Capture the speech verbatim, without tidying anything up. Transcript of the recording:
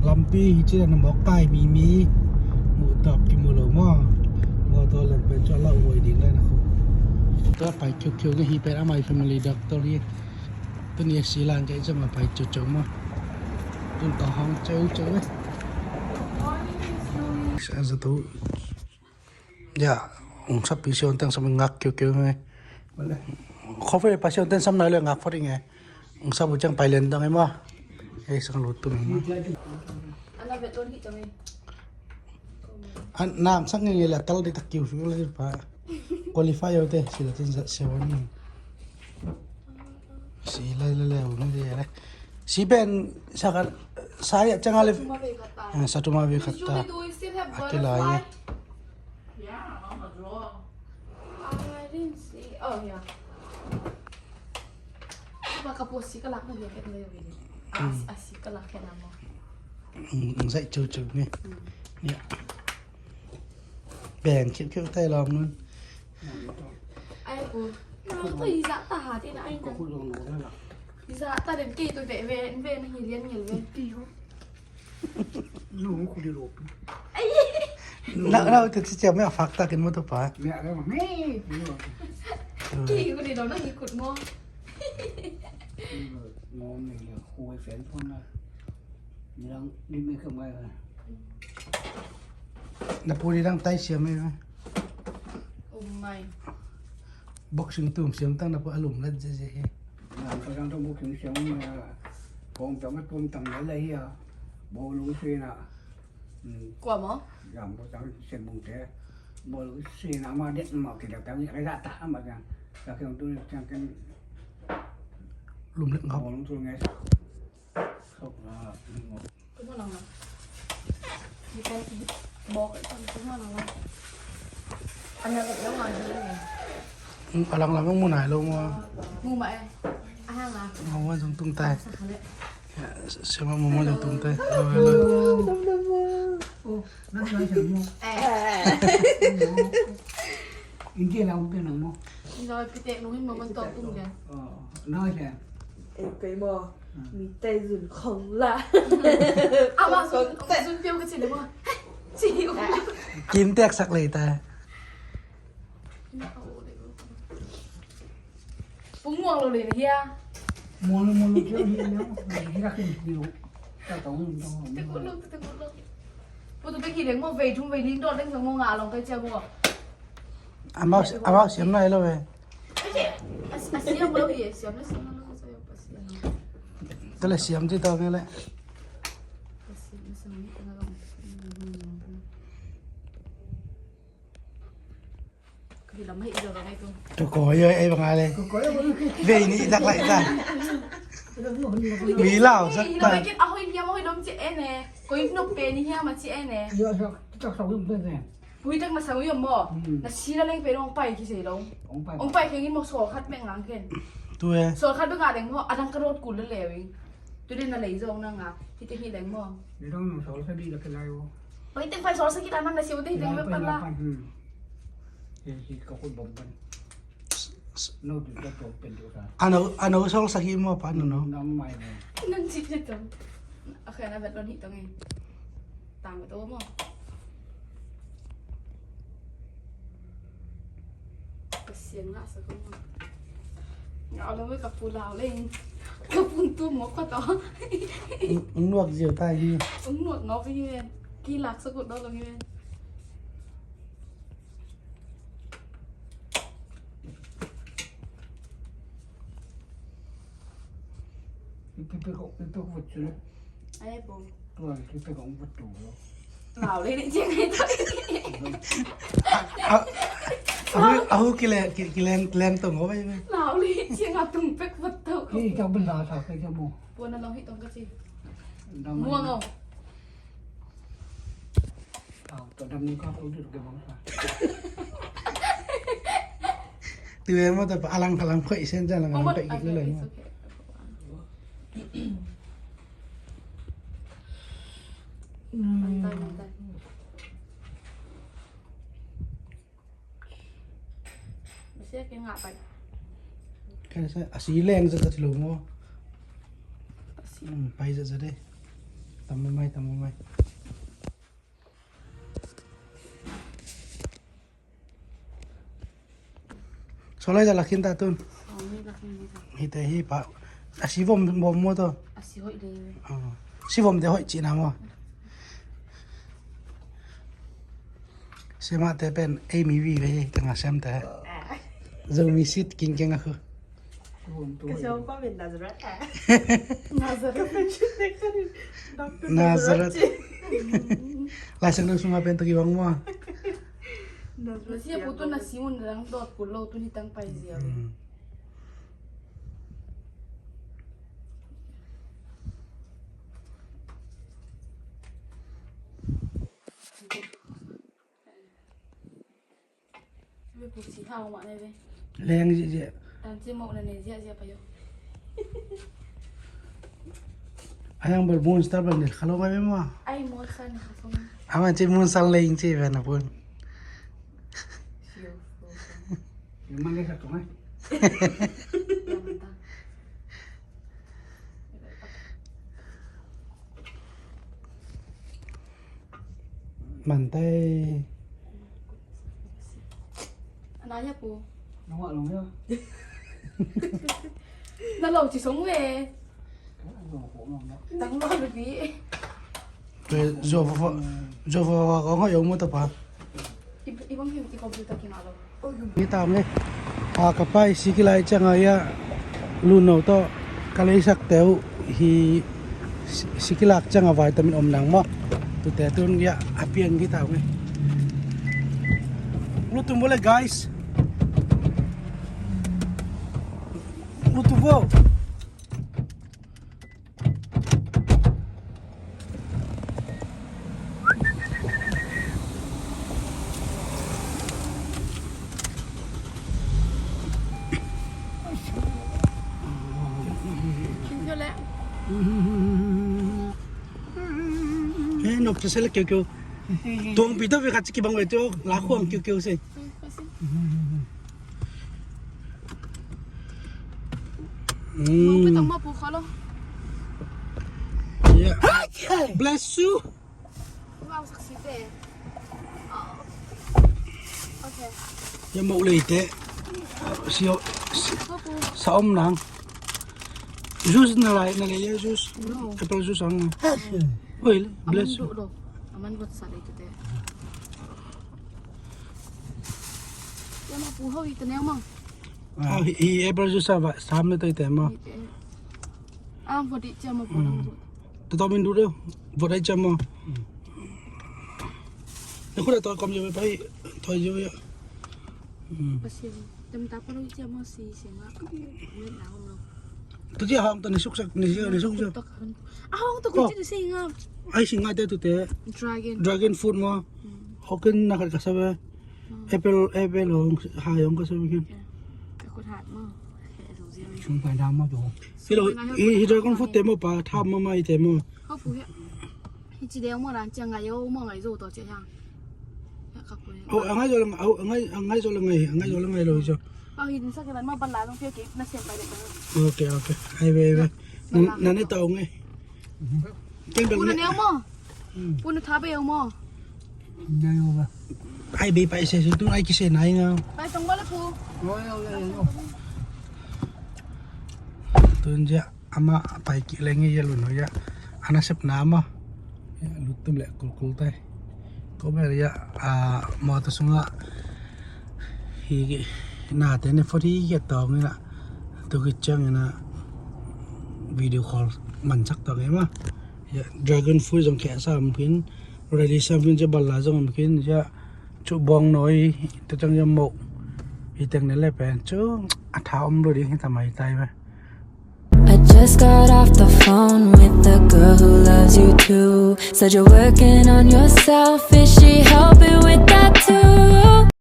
Lampi hi ci-in a mawk tai mi mi muh tawp kimu lo maw. Mawtaw leng pen cu a lauh huai ding lai na khu. Tua pai khiukhiu na hi pen amah i family doctor hi. Tuni a silan kei cang a pai ceuceu maw. Tun tawh hong ceuceu eh. Sa zato. Ya, ung sapi sion teng sam ngak kiukeu nge. Khofe pa sion teng sam nai le ngak fot nge. Ung sapu cang pai len dang ema. Ei sang lut tu nge. An nam sang nge la tal di tak kiu su la pa. Qualify yo te sila tin sa sewan. Si lai lai lai ung di lai. Si ben sakat saya cang ale. Satuma ve khat ta. Akilai. Yeah, I'm a draw. I didn't see. Oh, yeah. Baka po si kalak na dia ket na yun. A si kalak ket na mo. Ang sai chu chu ni. Ya. Ben kiu kiu tai lom nun. Ai ku. Ko i za ta ha ti na ai na. I za ta den ke to ve ve ve na hi lian ngel ve. Nung khu di lo pi. Nau nau te ci ciam me a fak takin mo to pa. Me a me. Ki khu di lo na hi kut mo. Mo me le khu fen phone na. Ni lang ni me ka mai. Na pu ni lang tai siam me. Oh my. Boxing tum siam tang na pu alum lat je je he. Nang ka dang tong boxing siam me. Kong tang tum tang lai lai hi a. Bo lu se na. Kua maw? Yam ko tang sen mung te. Bol si na ma det ma ki da tang ai da ta ma yang. Ka ken tu yang ken. Lum lek ngau. Bol tu ngai. Sok na. Kum na na. Di kan bok kan kum na na. Anya ka yang ma di. Alang lang mu nai lo mo. Mu ma e. Ahang a. Mo mo jong tung tai. Sa kha le. Siama mo mo jong tung tai. Hello, hello. Oh, nang nang siama mo. Eh. India la ung te nang mo. India pi te nung mo man tong tung dia. Oh, nang siama. Eh, kei mo. Mi tai zun khong la. Ama zun zun piu ka chin mo. Chi. Kim tek sak lei ta. Pung muang lo le hia. Muang lo muang lo kio hia leng. Hia khin kio. Ta tong tong. Te kut lo te kut lo. Pu tu te ki leng mo vei thum vei ling dot leng sang mo nga long kai chia mo. Amau amau siam nai lo ve. A siam lo hi siam lo siam lo siam lo. Te le siam ti tong le. Ka koi oi ei bang a le. Vei ni i dak lai ta. Mi lau sak ta. A hoi hiam a hoi lom ci en e. Koi nop pe ni hiam a ci en e. Hui tak na sang ui om maw. Na si na leng pe dong pai ki sei lo. Ong pai keng in maw sawl khat bek ngang ken. Tu e. Sawl khat bek ngang leng maw a dang ka rot kul le leu in. Tu den na lei zong na nga. Hi te hi leng maw. Ni dong nang sawl sa di la ke lai o. Pai teng pai sawl sa ki ta nang na siu te hi leng bek pan la. Hi hi ka kul bom pan. Ano ano sawl sa ki maw pan ano. Nang mai. Nang si te tong. Okay na vet lon hi tong e. Tang to maw. Ka sian ngah sa ko maw. Ngah lo ka pu lau leng. Ka pun tu maw ka to. Ung nuak ziau ta hi. Ung nuak ngau hi ven. Ki lak sa ko do lo hi ven. Ipi pe ko ipi ko vut chu. Ai bo. Tua ipi pe ko vut tu lo. Ngau le ni jeng ai ta. Ahu ahu kile kilen kilen tong ho bai. Ngau le jeng a tung pek vut tu. Ki ka bela sa ke mo. Pua na long hi tong ka chi. Muang o. Tui em mawtaw pa alang alang khoih sen ca lang alang khoih kik lelai maw. Ka sa a si leng zat zat lo maw. A si. Pai zat zat e. Tam mai, tam mai. Solai da lakin ta tun. Oh, ni lakin ni ta. Hite hi pa. A si vom vom mo to. A si hoih le. Oh. Si vom te hoih cina mo. Siamahte pen ei mi vive hi, tengah siamte. Zomi sit kingkeng a khu. Ka siampa pen Nazareth a. Nazareth. Ka friendship te khanin Doctor Nazareth. Nazareth. Laisiangtho sungah pen tawh kibang maw? Nazareth. Na sia pu tun na simun dang dot kul lo, tun hi tang pai zia. Mm. Leng ziahziah. Ayang bel Moonstar bel nilh kha lo ngai maw. Ama ci Moonstar leng ci ve na pun. Mantei. Ana ya pu. Nong wa long ya. Na lo ci song we. Tang lo bi. Zo fa fa, zo fa fa kong ha yo mo ta pa. I, i bang hi, i computer kingah lo. Hi ta nge. A, ka pai Sikilak ciangah ia luno tawh ka leisak teu hi. Si-, Sikilak ciangah vitamin om nang maw. Tute tun ia a piang hi ta nge. Lutum bole guys. Lutum bo. Eh, nok case le keu keu. Tuang pi to ve khat ci kibang ve tio. La khuang keu keu se. Mm. Mong pe tang ma pu kha lo. Yeah. Bless you. Wow, saksi te. Oh. Okay. Ya mau lei te. Sio, si, sa om nang. Juice na lai, na lai ya juice. No. Apple juice ang. Oi, bless you. Aman buat sa lei te. Ya ma pu ho i te neo mang. Ah, hi, hi apple juice a va, sam me toi te mo. Hi te. Ah, vot i chia mo pu. Mm. Tua tawh min lut deuh. Vot a i chia mo. Mm. Na khut a tawi kom io ve pai. Tawi io ve. Mm. Pasian. Tem ta pa lo i chia mo si, si nga. Met na om lo. Tua ci a hong ta ni suksak, ni suksak. A hong ta ko ci ni si nga. Ai si nga te tute. Dragon. Dragon fruit mo. Mm. Hokin na khat ka sa ve. Apple, apple hong, hai hong ka sa bikin. Ka khut hat maw. Sung pai dam maw tu. Hi lo, hi, hi dragon fruit te maw pa, tham maw mai te maw. Ho pu hi. Hi ci deu maw ran ciang ngai yo maw ngai zo to ci hang. Ka pu hi. Oh, a ngai zo la ngai, oh, a ngai, a ngai zo la ngai, a ngai zo la ngai lo zo. Oh, hi din sa ke ban maw ban la long pia ke na sem pai de. Okay, okay. Ai ve, ai ve. Na, na ne tau ngai. Pu na neu maw? Pu na tha bei maw? Ai bei pai se su tu ai kise nai nga. Pai tong bale pu. Tun ja ama pai ki leng ya lu no ya. Ana sep na ma. Ya lu tum le kul kul tai. Ko bel ya a mo ta sunga. Hi na te ne fo hi ya tong ina. Tu ki chang ina. Video call man chak tong ina. Ya, dragon fruit zong khesa om khin, reli sam khin, cia balla zong om khin, cia cu bawng nawi, tua ciang cia moh. Hi teng ne le pen cu a tha om lo ding hi ta mai tai ve. I just got off the phone with the girl who loves you too. Said you're working on yourself, is she helping with that too?